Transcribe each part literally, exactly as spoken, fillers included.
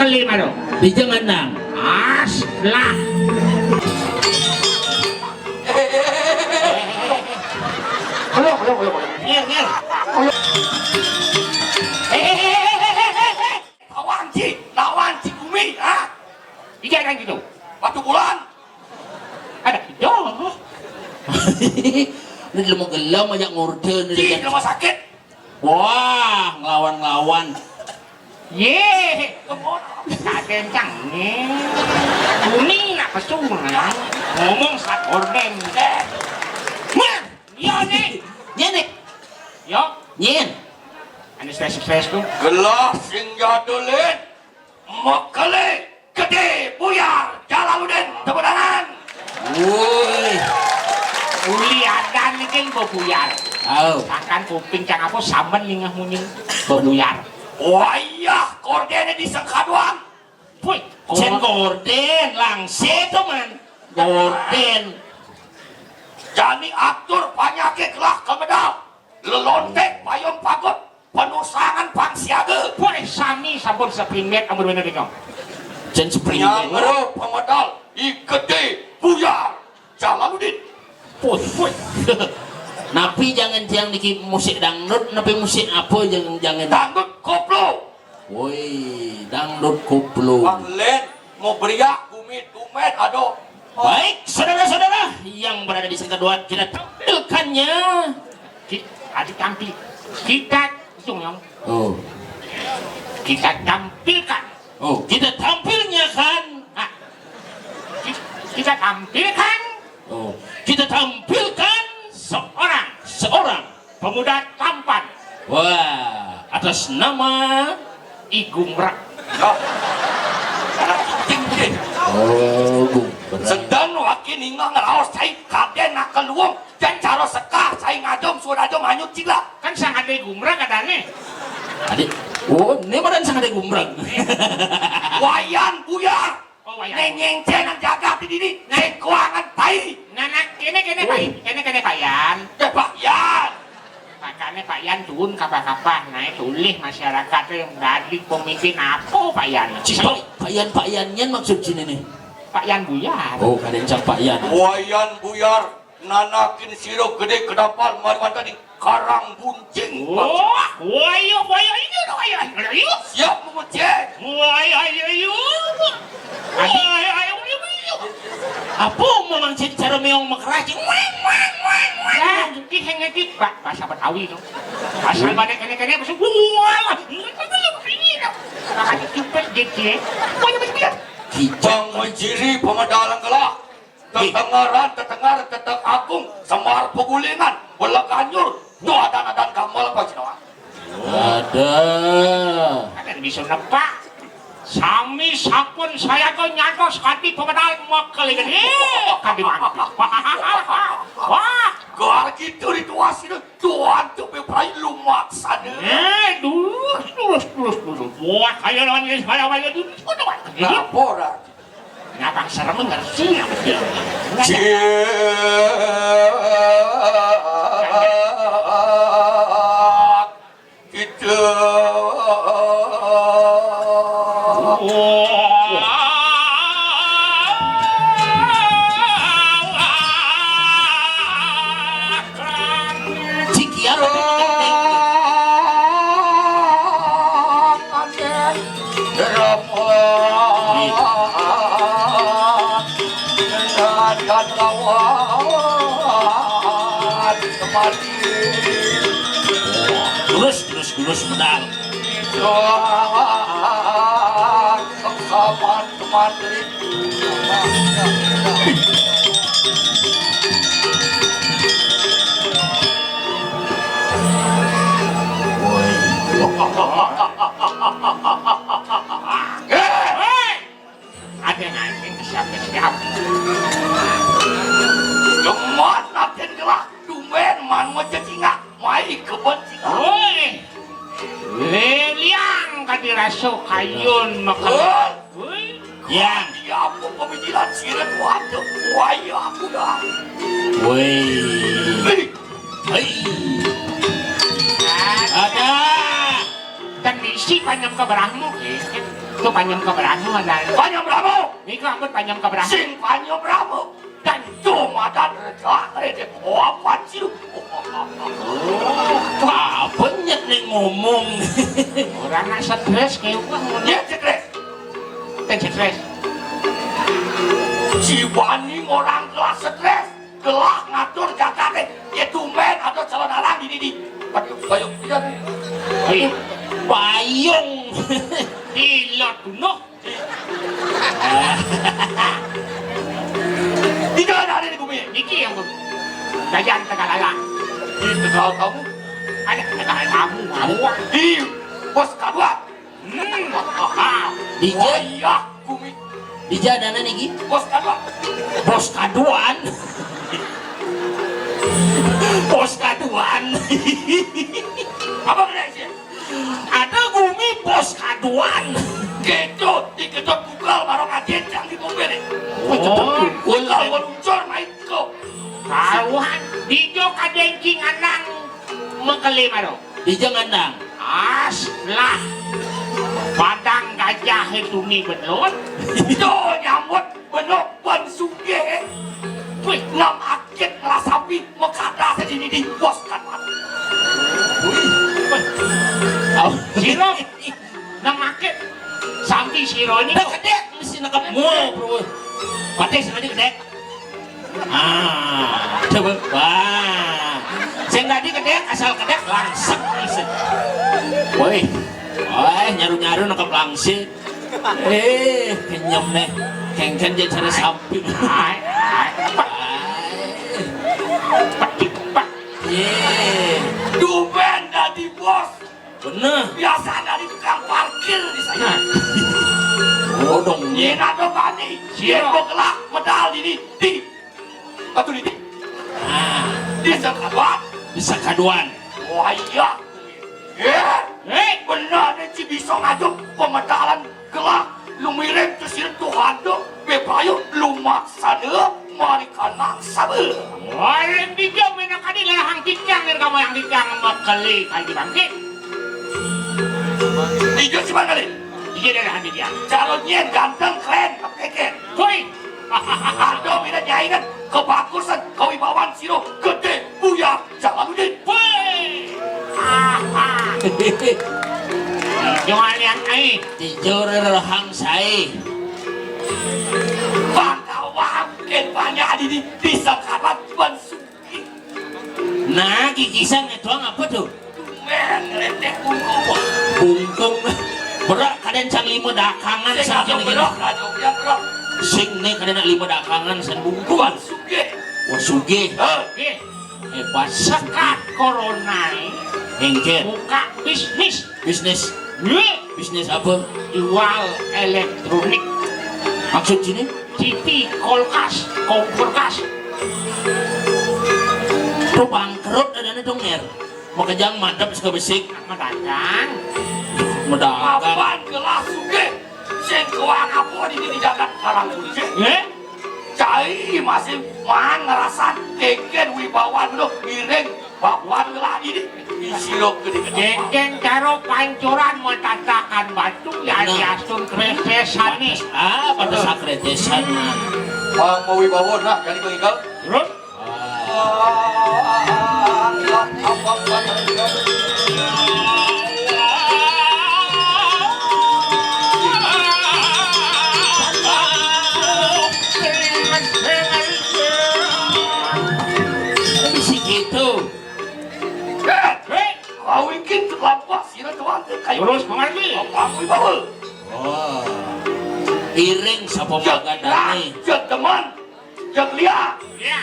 Lima lo. Di jangan nang. As lah. Belum, belum, belum, belum. Ngir, ngir. Belum. Eh, eh, eh, eh, eh, eh, eh. Lawan ci, lawan ci Gumi, ha? Iya kan gitu. Batu bulan. Ada gitu. Ini mau gelam aja ngorde. Di rumah sakit. Wah, ngelawan-ngelawan. Ye, kemon. Kaden cang ni. Kuning nak pesungan. Ngomong sat orden. Mah, iya ni. Nyenek. Yo. Nyen. Anu stres-stres tu. Gelah sing jadulin. Mekele Gede Buyar Jalaluddin, tepuk tangan. Woi. Uli adan ni kan bebuyar. Oh. Sangkan kuping cang apa saben ningeh munyin bebuyar. Wayah kordene di sengkaduan. Woi, cen korden langsé to man. Korden. Jani atur panyakit lah kemedal. Lelontek payung pagut. Penusangan pang siaga. Woi, sami sampun sepringet ampun bener nika. Jen sepringet. Nyangro pemedal I Gede Buyar Jalaluddin. Puh, puh. Napi jangan tiang niki musik dangdut, napi musik apa jangan, jangan. Dangdut koplo. Woi, dangdut koplo. Bang Len, mau beriak, Gumi, tumen, aduh. Baik, saudara-saudara yang berada di sengkaduan, kita tampilkannya. Ki-, adik tampil. Kita, Sung Yong. Oh. Kita tampilkan. Oh, kita tampilnya kan. Nah, ki-, kita tampilkan. Oh, kita tampilkan seorang, seorang pemuda tampan. Wah, atas nama I Gumrek. Loh. Tinggi. Oh, Gumrek. Sedang wakin ingat ngeraos cai kaden nak keluung. Jan cara sekah, sai ngajum, suara ajum, hanyut cila. Kan sang ade gumrag adane. Ade, oh, ini badan sang ade gumrag. Wayan Buyar. Oh, Wayan. Neng nyengcen nang jagat di dini. Neng kuangan tai. Nah, nah, kene, kene, Pak. Kene, kene, Pak Yan. Ya, Pak Yan. Makanya Pak Yan turun kapah-kapah, naik tulih masyarakat yang dadi pemimpin apa, Pak Yan? Cik, Pak, Pak Yan, Pak Yan, nyen maksud sini nih. Pak Yan Buyar. Oh, kadang cak Pak Yan. Wayan Buyar. Nanakin sira gedhe kedampal mariwantani Karang Buncing. Wah, wah, iya, wah, iya, iya, iya, iya. Siap mengecek. Wah, iya, iya, iya. Wah, iya, iya, iya, iya. Apa memang cek cara meong mekerah, cek weng, weng, weng, weng. Lah, iki sing ngerti, Pak, bahasa Betawi to. Asal balik kene-kene, wah, ini to. Makanya cupet, Dek, ya. Pokoknya begitu. Kijang menciri pemedalan gelah. Tetengaran, tetengar, teteng agung, semar pegulingan, beleg anyur, tuh adan-adan gamel apa jenengan? Ada. Ada bisa nepak. Sami sampun saya tuh nyantos kadi pemedal mekel ini. Kadi mana? Wah. Gar gitu rituas itu, tuan tuh bebrai lumak sana. Eh, terus, terus, terus, terus. Wah, kayak lawan ini, saya wajah dulu. Laporan. Ngapang serem ngerti apa dia? Cek. Kita. Cikian. Rapat dan lawan kembali. Terus, terus, terus, menang. Soal kesamaan kembali. Woi. Hei! Ada nganjing siapa siap? Demen aden gelah, tumben manua cecingak, mai keben cingak. Woi. Leliang kadi raso kayun makan. Hei! Woi. Ya. Iya, aku pemikiran siret waduh, waya aku dah. Woi. Hei. Hei. Ada. Dan isi panjang ke beramu, ya. Itu panyem keberani, Mandar. Panyem ramu. Niku ampun panyem keberani. Sing panyem ramu. Dan tumadan rejak rejak. Oh, apa sih? Oh, apa nyet nih ngomong? Orang nak stres kayak apa ngomong? Ya, stres. Kan stres. Si Bani orang kelas stres. Gelah ngatur jagate, ya tumben ada calon arang di didi. Payung, payung, iya. Hei, payung. Ilot noh. Tidak ada, ada di bumi. Niki yang jajan Tegal Alang. Di Tegal kamu? Ada Tegal kamu, kamu. Di pos kedua. Hmm. Dija. Oh iya, bumi. Dija dana niki? Bos kaduan. Bos kaduan. Bos kaduan. Apa kena sih? Ada gumi bos kaduan. Gitu, diketok pukul barang aja yang di mobil nih. Oh, kalau meluncur main kok. Kawan, dijo kadencing anang mekeli maro. Dija ngandang. Aslah. Padang gajah itu ni belon. Itu nyambut benuk pun sugih. Wih, ngam akit ngelasapi mekada sedini di bos kan. Wih. Au. Siro. Ngam akit. Sampi siro ini. Dah kedek mesti nak mua, bro. Patih sekali kedek. Ah, coba. Wah. Sing tadi kedek, asal kedek langsek. Woi. Woi, nyaru-nyaru nangkep langsik. Eh, kenyem nih. Kengken jadi cara sampi. Ai, ai, ai. Petik, Pak. Ye. Duben dadi bos. Bener. Biasa dari tukang parkir di sana. Oh, dong. Yen ada bani, yen begelak medal ini di batu ini. Nah, di sekaduan. Di sekaduan. Wah, iya. Eh, eh, bener nih, ci bisa ngajak pemedalan gelah. Lumirip ke sini Tuhan tuh, bebayu lumaksana mari kanang sabe. Orang tiga menakani lalahang tikang dan kamu yang tikang makali kali bangkit. Tiga cuman kali. Tiga dah handi dia. Calonnya ganteng, keren, kepeken. Koi. Ada beda nyaingan, kebagusan, kewibawaan siro gede, buyar, Jalaluddin. Woi. Jangan yang ai. Tijur rohang sai. Bangkawa mungkin banyak di di sekabat ban suki. Nah, gigisan itu apa tuh? Tumben ngeledek bungkung. Bungkung. Berak kadang cang lima dakangan. Sing sing ada kene berak, gini. Raja Uya berak. Sing ne kadang nak lima dakangan san bungkung. Ban suki. Wah, sugih. Heh. Hebat. Sekat corona ini. Engker. Buka bisnis. Bisnis. Wih. Bisnis apa? Jual elektronik. Maksud sini? T V, kulkas, kompor gas. Tuh bangkrut adanya dong, Ner. Mau kejang madep suka besik. Mendagang. Mendagang. Kapan gelas suge? Sing kuang apa di, di jagat karang kunci? Eh? Cai masih man ngerasan keken wibawa dulu ngiring babuan ngelah ini. Isiro gede. Keken caro pancuran matatakan batu ya. Bener. Diasun kretesan nih. Ah, pada sakretesan. Bang mau wibawa nah, jadi mengigal. Terus? Bisi gitu. Eh, kau ingin terlambat sira tuan ke kayu. Terus mengerti? Apa aku bawa? Oh. Iring sapa magadane? Jek teman. Jek liya. Liya.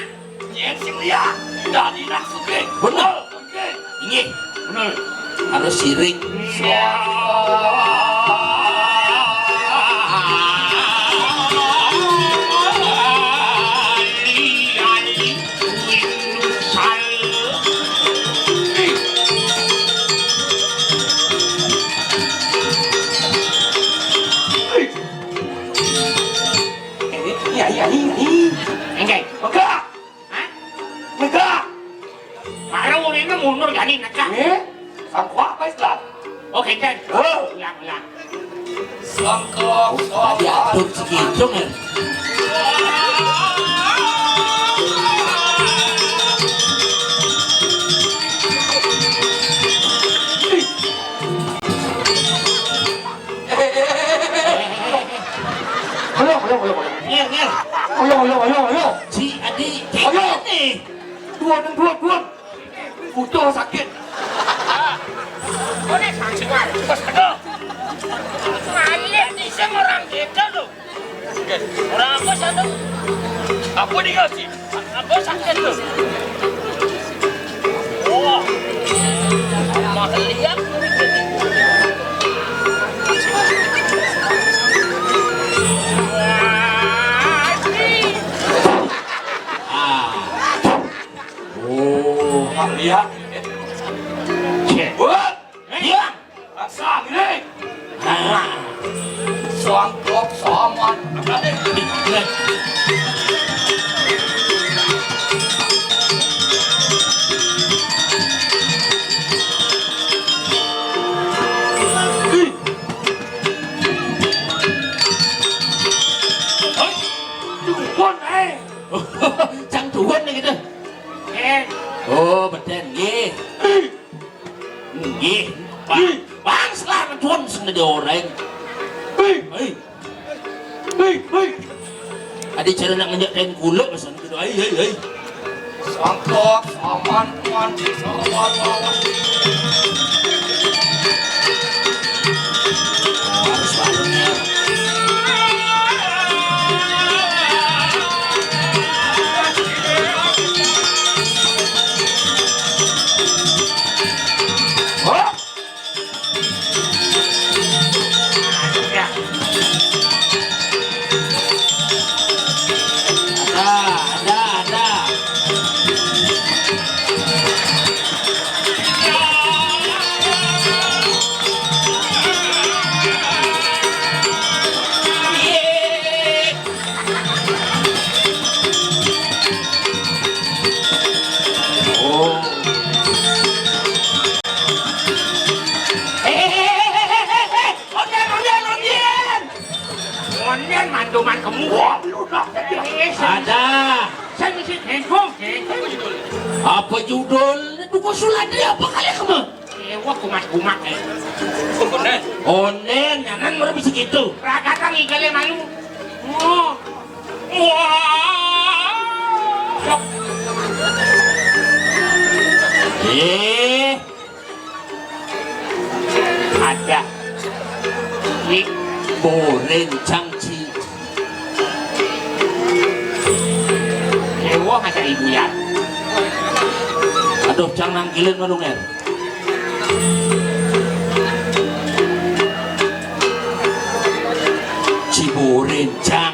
Nyen sing liya. Dadi nak sugih. Bener. Sugih. Inggih. Bener. Harus sirik. Liya. Liya. Iya, iya, iya, iya. Enggak. Megah. Hah? Megah. Baru ini mundur jadi negah. Eh? Sangko apa Islam? Oh, kenten. Oh. Ulang, ulang. Sangkep, sangkep. Diatur segitu, men. Ayo, ayo, ayo, ayo. Ngir, ngir. Ayo, ayo, ayo, ayo. Si Adi, ayo. Ini. Dua, dua, dua. Udah sakit. Kone saking bos, aduh. Ngalir nih, saya orang gitu loh. Orang apa sana? Apa dikasih? Apa sakit tuh? Oh, mah lihat. Ah. Oh, lihat. Cek. Wah. Iya. Rasa ini. Ah. Sangkep saman. Ih. Hei. Duhun, eh. Cang duhun nih gitu. Eh. Oh, beden nggih. Ih. Nggih. Bang, bang, selamat duhun sing dadi oreng. Hei. Hei. Hei, hei. Adi cara nak ngenjak kain kuluk pesan gitu. Hei, hei, hei. Sangkep, saman, mandi, saman, lawan. Harus bangunnya. Hah? Ada, ada, ada. Oh. Eh, eh, eh, eh, eh, eh, eh. Onden, onden, onden. Onden mandoman kemu. Wah, lu dah jadi. Eh, sing, ada. Sing isi dengkung, dengkung. Apa judul? Duko Suladri apa kali kamu? Eh, wah, kumat-kumat, eh. Onden. Onden, jangan baru bisa gitu. Ragatan igale malu. Oh. Wah. Sok. Eh. Ada Ki Borencang Ci. Ewo ada ibu ya. Aduh, cang nangkilin manung er. Ci Borencang.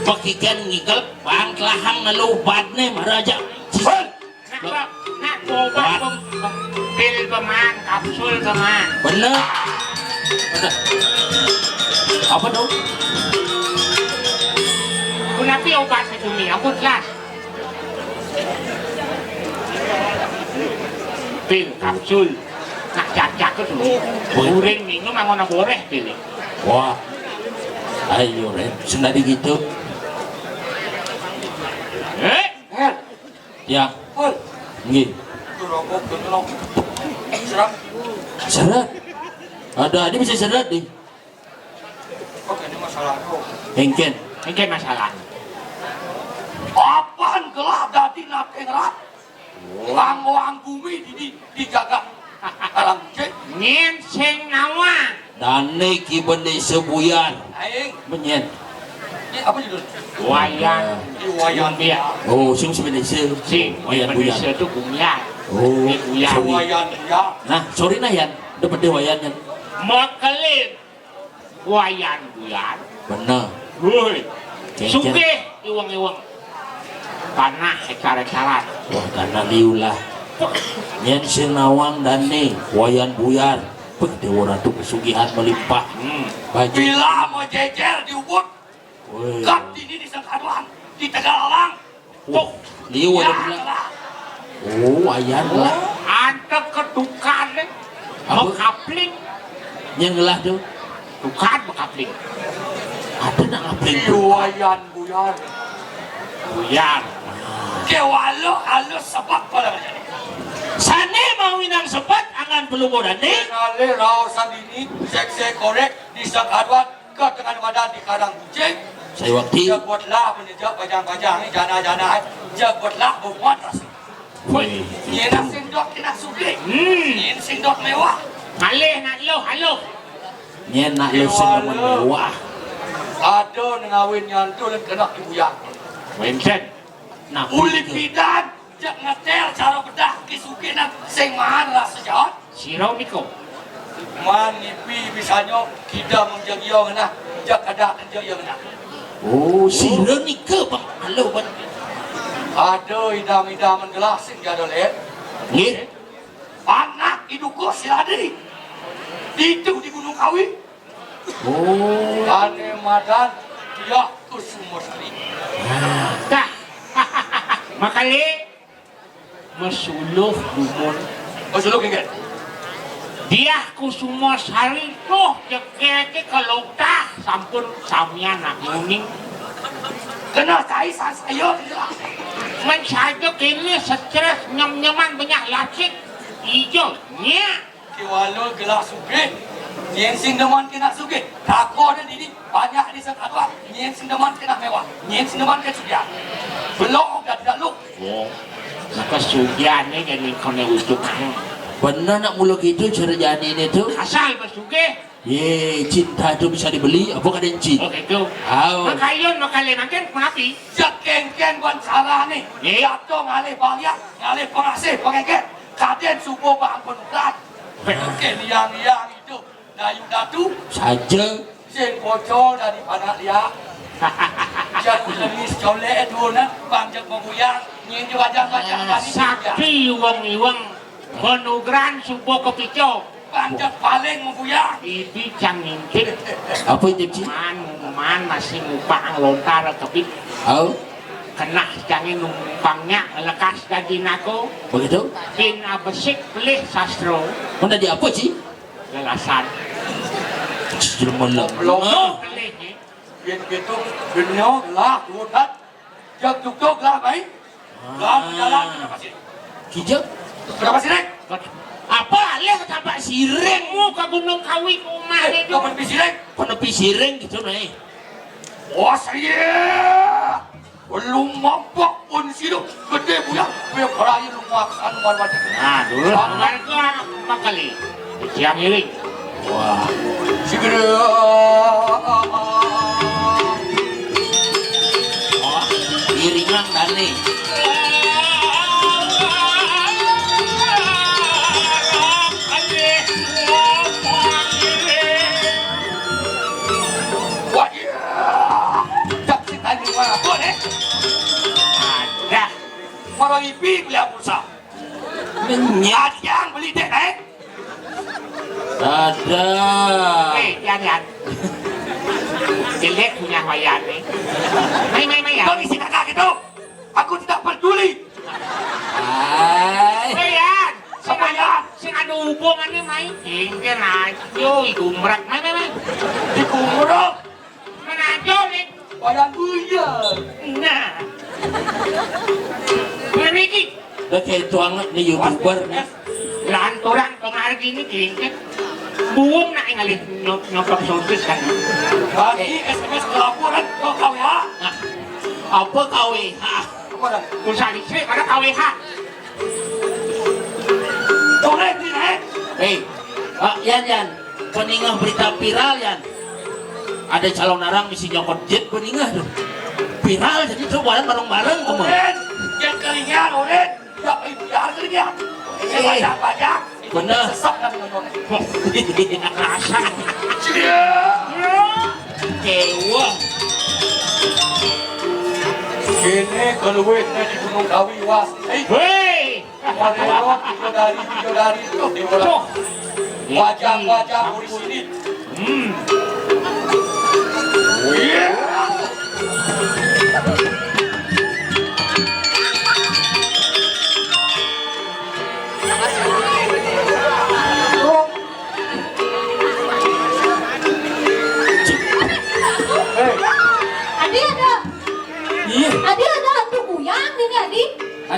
Pekikan ngikel bang kelahang ngelubat nih, maraja. Ci- Nak, nak obat pem-, pem-, pil peman, kapsul peman. Bener. Bener. Apa dong? Kunapi obat itu nih, aku jelas. Pil, kapsul. Nak cacak itu. Wih. Uring minum, mau boreh pilih. Wah. Ayo, Ren. Senadi gitu. Eh? Eh. Ya. Pul. Nggih. Itu rokok, itu rokok. Serap. Serap. Ada, ada bisa serap deh. Oke, ini masalah rokok. Engken. Engken masalah. Apaan gelah dadi nakeng rat? Wang-wang bumi di, di, dijaga. Alam cek. Nyen sing nawa. Dane Ki Bendese Buyar. Aing. Menyen. Ini apa judul? Wayan. Ini Wayan. Buyar. Oh, sing si Bendese. Si Wayan Buyar. Bendese itu Buyar. Oh, ini Buyar. Sorry. Wayan Buyar. Nah, sorry nah, Yan. Udah pede Wayan, Yan. Mekelin Wayan Buyar. Bener. Woi. Cengcen. Sugih iweng-iweng. Tanah ecar-ecaran. Wah, tanah liulah. Nyen sing nawang dane Wayan Buyar. Beuh, Dewa Ratu pesugihan melimpah. Hmm. Baju. Bila mau jejer di Ubud, woi. Gap dini di Sengkaduan, di Tegalalang. Wah, liu ada pula. Oh, Wayan lah. Ada kedukan, eh. Apa? Mengkapling. Yang ngelah tuh. Bukan makapling. Ada nak ngapling? Buayan buyar. Buyar. Kewala alus sebab pada macam ni. Sane mau inang sebat angan pelungguran ni. Ngalih rao sandini, sek-sek korek, di sekaduan, ke tengah badan di karang kucing. Saya waktu. Dia buatlah menjejak bajang-bajang ni, jana-jana, eh. Dia buatlah bermuat rasa. Woi. Nyen sing dot kena sugih. Hmm. Nyen sing dot mewah. Ngalih nak loh, aluh. Nyen nak loh sing demen mewah. Ada nengawin nyantul kena kibuyang. Wenten. Nah, uli pidan, jak ngetel cara bedah ki sugih nak sing maan rasa jahat. Sira nika. Man ngipi bisanyo kidang menjadi iya ngenah, jak kada kerja iya ngenah. Oh, sira nika, Bang. Halo, Bang. Ada idam-idam menggelah sing jada let. Nggih. Anak iduko siladi. Ditu di Gunung Kawi. Oh. Ane madan Diah Kusumasari. Nah. Dah. Makale. Masuluh dumun. Masuluh kengken. Diah Kusumasari tuh jegege kelotah sampun samian nak nguning. Kena cai sasayo. Men saja kini stres nyem-nyeman banyak lacik. Ijo nya. Kiwala gelah sugih. Nyen sing demen kena sugih. Tako dan dini banyak di sekaduan. Nyen sing demen kena mewah. Nyen sing demen kena sugih. Belum dah tidak lu. Oh, maka sugihan ni jadi kena ujuk. Benar nak mula gitu cara jadi ni tu. Asal bersugih. Ye, cinta tu bisa dibeli, apa kata Encik? Oh, gitu. Au. Makayun, makale makin, menapi? Cak kengken buat salah ni. Ye. Jatuh ngalih baliak, ngalih pengasih, pengengken. Kaden subuh bang penukat. Oke, liang-liang itu. Dayu datu. Saja. Sing bocor dari panak liak. Jatuh nangis colek dulu nak, bang jak menguyang. Nginjuk aja macam tadi. Sakti iwang-iwang. Panugrahan suba kapica. Pancet paling mabuyang. Ibi cang ngintip. Apa itu, Ci? Man, man masih ngupang lontar kebit. Au. Kenah cangé numpangnya lekas dadi naga. Begitu? Bin abesik pelih sastra. Mun dadi apa, Ci? Lelasan. Jelema lemah. Lomo pelih, eh. Bin gitu, dunia lah, mudat. Jak jukjug lah, baik. Lah, berjalan, kenapa sih? Kijang? Kenapa sih, Rek? Apa alih ke tapak siring mu ke Gunung Kawi, ke rumah Eh, itu? Kau penepi siring? Penepi siring gitu, nih. Wah, saya. Belum mampak pun sido. Gede, buya. Buya, berani lu makan, wan, wan. Nah, dulu. Sama. Kemarin tuh anak empat kali. Siang ini. Wah. Segera. Wah, iringan dane. Wah, iya. Cak si tadi mah apa, eh? Ada. Maro ipi beli pulsa. Menyat yang beli dek, eh? Ada. Eh, Yan, Yan. Jelek punya Wayan nih. Mai, mai, mai, Yan. Kau isi kakak gitu. Aku tidak peduli. Hai. Eh, Yan. Apa, Yan? Sing ada hubungannya, mai. Jengkel aja, yo, igumrak. Mai, mai, mai. Digumrak. Mana aja, nih. Wayang buyar. Nah. Mriki. Dah kayak itu anget nih, YouTuber nih. Lanturan pengargi ini kingkit. Buung nak ngalih nyop-, nyopok sosis kan. Bagi S M S ke laporan ke K W H. Nah. Apa K W H? Apa dah? Pulsa listrik pada K W H. Toreh, Din, eh? Hei, ah, Yan, Yan, peningah berita viral, Yan. Ada calon arang misi nyokot jet peningah tuh. Viral jadi tuh bareng bareng-bareng tuh, Mang. Oren, jet keringan, Oren. Ya, eh, biar keringan. Eh, eh, banyak-banyak. Bener. Sesek kan nonton. Kasar. Cia. Kewah. Kene keluwih di Gunung Kawi, was. Eh. Hei. Pada elok, tiga dari, tiga dari, tuh, di bola. Tuh. Wajah-wajah di sini. Hmm. Iya.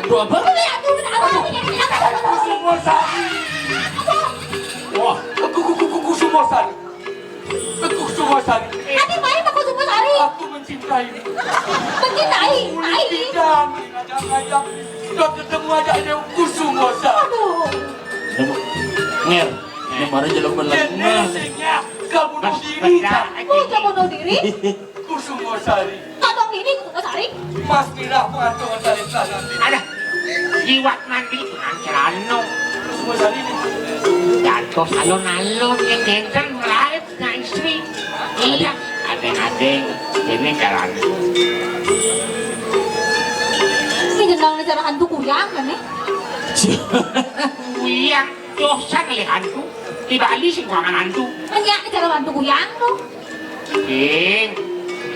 Aduh, apa? Kusumo Sari. Wah, aku, aku, aku, Kusumo Sari. Aku Kusumo Sari. Adi main aku Kusumo Sari. Aku mencintai. Mencintai? Kulit Ai. Bidang, ngajak-ngajak. Sudah ketemu aja ada Kusumo Sari. Aduh. Nger, ini baru jalan belang. Ini sehingga kamu bunuh diri. Benar. Oh, kamu bunuh diri? Kusumo Sari. Kadang ini Kusumo Sari. Mas Mirah pengantin dari sana. Ada. Liwat mandi pengantin anu. Kusumo Sari ini. Jatuh alon-alon yang genteng melaib na istri. Iya, adeng-adeng. Ini jalan. Ini jenang ni cara hantu kuyang kan, eh? Kuyang, dosa kali hantu. Di Bali sih kurangan hantu. Banyak ni cara hantu kuyang tu. King,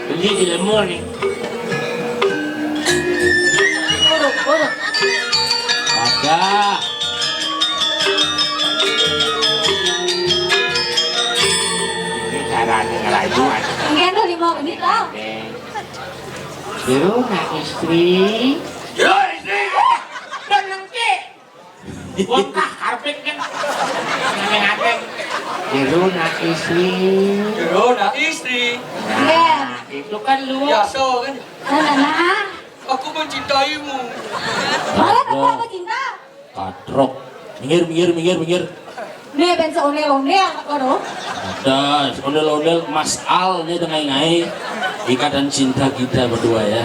beli di lemur ni. Waduh, waduh. Ada. Ini caranya ngelayu aja. Mungkin tu lima menit lah. Oke. Biru nak istri. Yo, istri. Dan nengke. Bongkah karpet kan. Ngadeng-ngadeng. Biru nak istri. Biru nak istri. Nah, itu kan lu. Biasa kan. Nah, nah, nah. Aku mencintaimu. Malah aku apa cinta? Katrok. Minggir, minggir, minggir, minggir. Ni ben seondel-ondel aku tu. Ada, seondel-ondel Mas Al ni tengah ngai. Ikatan cinta kita berdua ya.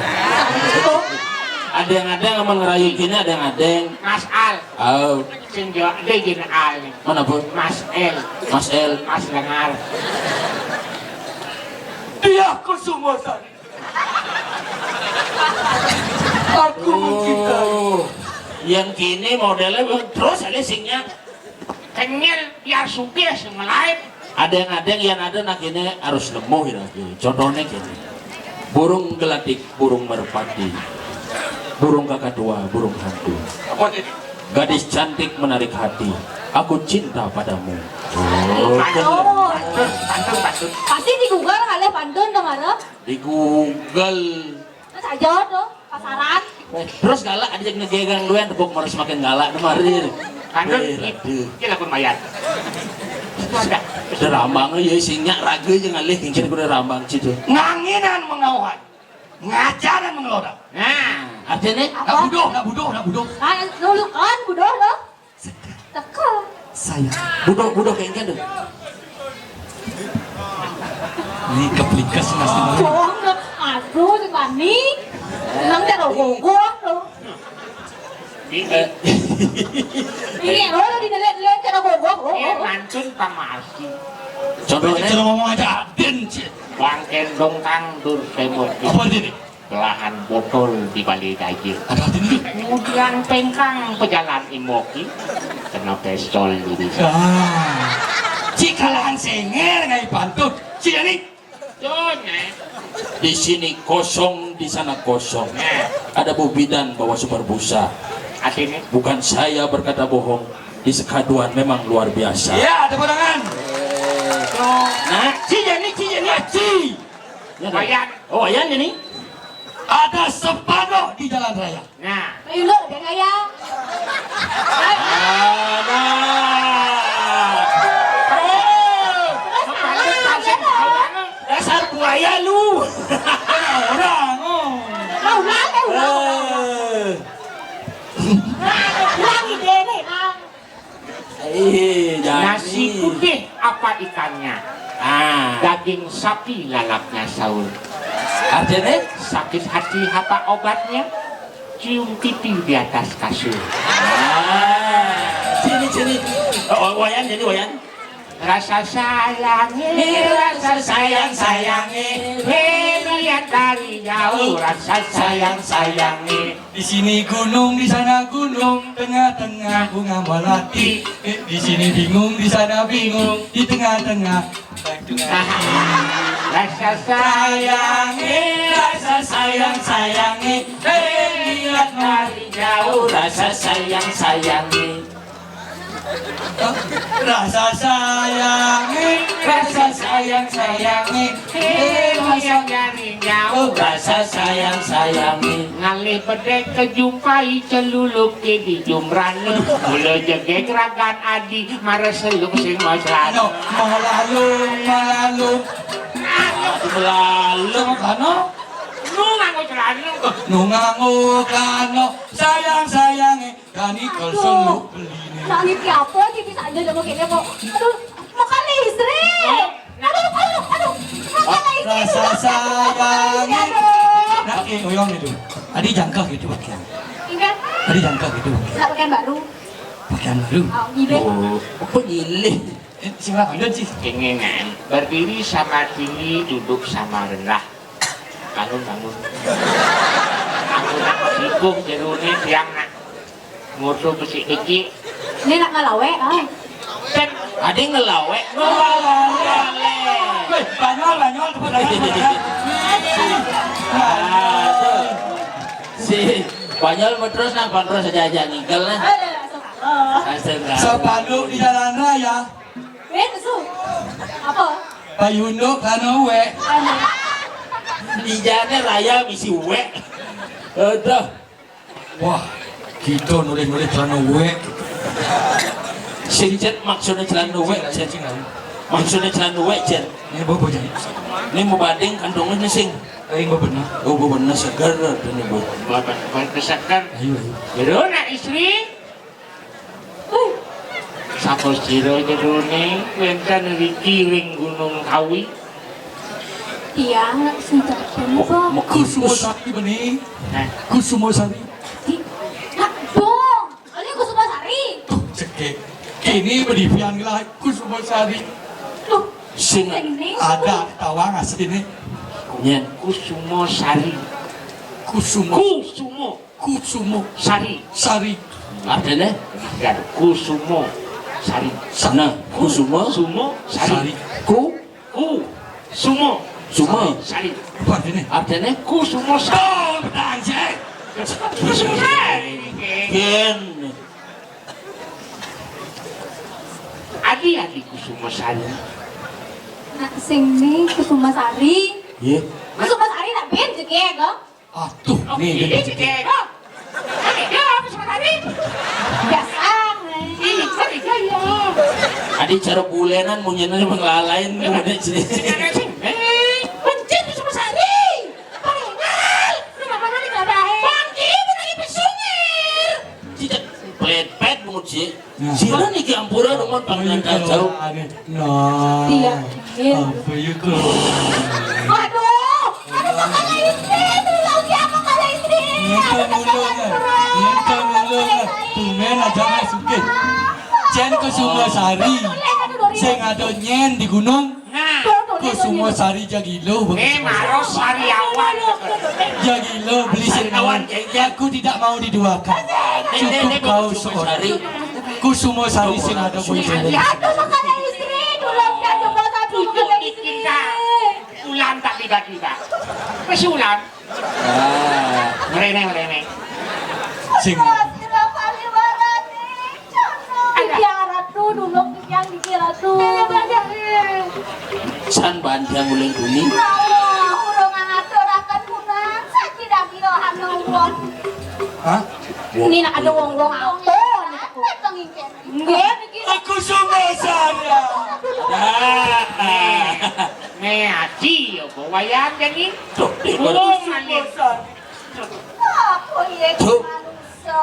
Ada yang ada yang aman ngerayu kini, ada yang ada yang Mas Al. Oh. Sing jawab dia gini Al ni. Mana pun? Mas L. Mas L. Mas Lengar. Dia Kusumo Sari. Aku mencintai. Oh, yang kini modelnya terus ada singnya. Kenyel biar sugih sing melaib. Ada yang ada yang ada nak ini harus nemu ya. Contohnya gini. Burung gelatik, burung merpati. Burung kakak tua, burung hantu. Apa ni? Gadis cantik menarik hati. Aku cinta padamu. Oh, pantun, pantun, pantun. Pasti di Google kali pantun tu malam. Di Google. Mas aja tu, pasaran. Terus galak ada yang ngegegang dua yang tepuk malah semakin galak tu mari. Kandun. Eh, aduh. Dia lakon mayat. Ada rambang ya sinyak raga yang alih mungkin aku ada rambang situ. Nganginan mengauhan. Ngajaran mengeloda. Nah, artinya? Nak buduh, nak buduh, nak buduh. Ah, dulu kan buduh tu. Teka. Sayang. Budak-budak kayak gitu. Ini keplikas nasi. Bohong tu. Aduh, si Bani. Nang dia dah gogok tu. Ini. Ini lo di nelet-nelet kena gogok. Oh, oh, oh. Mantun pamasi. Contohnya? Cara ngomong aja, Din, cik. Bang kendong tangdur semut. Apa ini? Belahan botol di balik daging. Ada apa ini? Kemudian pengkang pejalan imoki, kena pistol di bisa. Ah. Cik kalahan senger ngai pantut. Cik ni. Di sini kosong, di sana kosong. Ada Bu Bidan bawa super busa. Artinya? Bukan saya berkata bohong. Di Sekaduan memang luar biasa. Ya, tepuk tangan. Nah, Ci Jenny, Ci Jenny, Ci. Ya, kan? Wayan. Oh, Wayan ini. Ada spanduk di jalan raya. Nah. Ayo, lo, dia kaya. Ada. Oh, dasar buaya lu. Orang, oh. Ulang, eh, ulang, ulang, ulang. Eh. Ulang ide ni, ah. Eh, nasi putih apa ikannya? Ah. Daging sapi lalapnya sahur. Artinya? Sakit hati apa obatnya? Cium pipi di atas kasur. Ah. Sini, sini. Oh, Wayan, jadi Wayan. Rasa sayangi, rasa sayang sayangi, hei lihat dari jauh, rasa sayang sayangi. Di sini gunung, di sana gunung, tengah-tengah bunga melati. Eh, di sini bingung, di sana bingung, di tengah-tengah. Rasa sayangi, rasa sayang sayangi, hei lihat dari jauh, rasa sayang sayangi. Rasa sayangi, rasa sayang sayangi, hei Sayang nyari nyau, rasa sayang sayangi. Ngalih bedek kejumpai, celuluk ke di jumrane. Mula jegeg ragan adi, mara seluk sing maslana. Ano, malalung, malalung. Malalung, ano? Nu nganggo celana. Nu nganggo celana, sayang sayangi. Kani aduh. Kalau seluk beline. Nangis ki apa sih bisa aja sama kayaknya kok. Aduh, makan listrik. Aduh, aduh, aduh. Makan listrik. Rasa sayang. Aduh. Nah, oke, oyong itu. Adi jangka gitu pakaian. Enggak. Adi jangka gitu pakaian. Enggak pakaian baru. Pakaian baru. Oh, gile. Oh, apa gile? Eh, sing apa sih? Kengenan. Berdiri sama tinggi, duduk sama rendah. Bangun, bangun. Aku nak sibuk jerone tiang nak. Ngoso besik-besik. Ini nak ngelawek, ah. Kan ada ngelawek. Weh, Banyol, Banyol, tepuk tangan, tepuk tangan. Aduh. Si Banyol mau terus nak, terus aja, aja ngigel nah. Aduh, langsung. Langsung. Sepanduk di jalan raya. Weh, su. Apa? Payunduk karena wek. Anu. Di jalan raya misi wek. Aduh. Wah, kita nulis-nulis celana wek. Sing Jet maksudnya celana wek, Jet. Maksudnya celana wek, Jet. Ini bobo jadi. Ini mau banding kantongnya sing. Ayo bobo benar. Oh, bobo benar segar dan ibu. Bapak, bapak segar. Ayo, ayo. Biro nak istri. Sapa sira jerone wenten riki ring Gunung Kawi? Tiang nak sing terakhir, Pak. Kusuma Sari benih. Hah? Kusuma Sari. Di, nak dong. Ini Kusuma Sari. Tuh, cekek. Ini bedipian lah Kusuma Sari. Tuh, sing sing ini. Ada tawang asline. Nyen. Kusuma Sari. Kusuma. Kusuma. Kusumo. Sari. Sari. Artine? Kan Kusumo Sari. Sana. Kusumo. Sumo Sari. Sari. Ku. Ku. Sumo. Sumo. Sari. Apa artine? Artine? Kusumo Sari. Oh, anjing. Kusumo Sari. Ken. Adi, adi Kusumo Sari. Nak sing ni Kusuma Sari. Iya. Kusuma Sari nak bin je ke, kok? Aduh, nih, ini nih, nih. Biasa. Ini, sorry, ya. Adi cara bulenan munyinya emang lalain, kemudian sini. Eh, pencet di Sumber Sari. Palingal. Lu apa nanti kelabahe? Bangki, pun lagi pesungir. Cicak, pet-pet, bungut sih. Nah. Sira niki ampura nuwun pangandikan jauh. Nah. Iya. Iya. Apa ya, kok? Aduh, aduh, kok kalah istri? Tolong ya, kok kalah istri? Nyentang dulu, nah. Nyentang dulu, nah. Tumben aja, Mas, oke. Jen Kusuma Sari. Sing ada nyen di gunung. Nah. Kusuma Sari jagilo. Eh, maros sariawan. Jagilo, beli sing awan, ya, ya. Aku tidak mau diduakan. Cukup kau seorang. Kusuma Sari sing ada boy. Ya, aku makanya istri, dulu kan coba satu makanya istri. Ulan tak tiba-tiba. Wis ulan. Ah. Merene, merene. Sing. Tiang ratu dulu, tiang di ratu. San bandiang uling bumi. Ya Allah, urung ngaturaken kunang, saji daging anu wong. Hah? Ini nak ada wong-wong apa nih, Pak? Nggih, niki. Aku sungguh saya. Nah, nih, aji apa wayan jani? Tuh, di urung malih. Apa ya, Tuh. Manusia?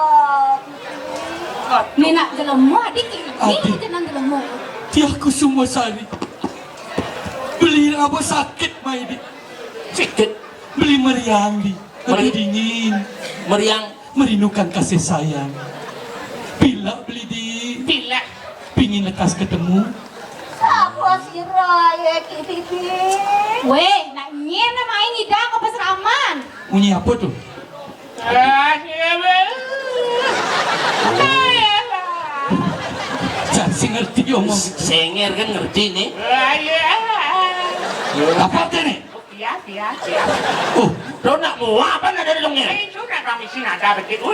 Ini nak jelema, dik. Ini Adi. Jeneng jelema. Tiang Kusuma Sari. Beli apa sakit, Mai, dik? Sakit. Beli meriang, dik. Meri- Lagi dingin. Meriang. Merindukan kasih sayang. Bila beli di. Bila. Pingin lekas ketemu. Sapa sira ya iki, Bibi? Weh, nak nyen main ngidang ke Pasraman. Bunyi apa tuh? Ah, iya, Bang. Saya, Bang. Jan sing ngerti omong. Senger kan ngerti nih. Ah, iya. Apa artinya? Iya, iya, iya. Oh, lo nak mau apa nak dari dongnya? Eh, sudah kami sih nada begitu. Oh.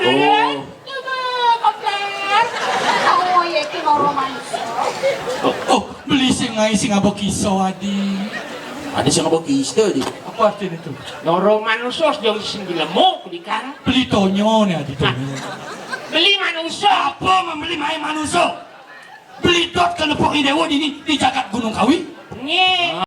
Coba, kopdar. Oh, ya, iki mau romansa. Oh, beli sing ngai sing abok iso, Adi. Ada sing ngomong kista aja. Apa artinya itu? Loro manusa jong sing dilemuk di kang. Beli tonyo nih, adi tonyo. Beli manusa. Apa membeli main manusa? Beli dot ke lepuk dewa di, di jagat Gunung Kawi. Nggih.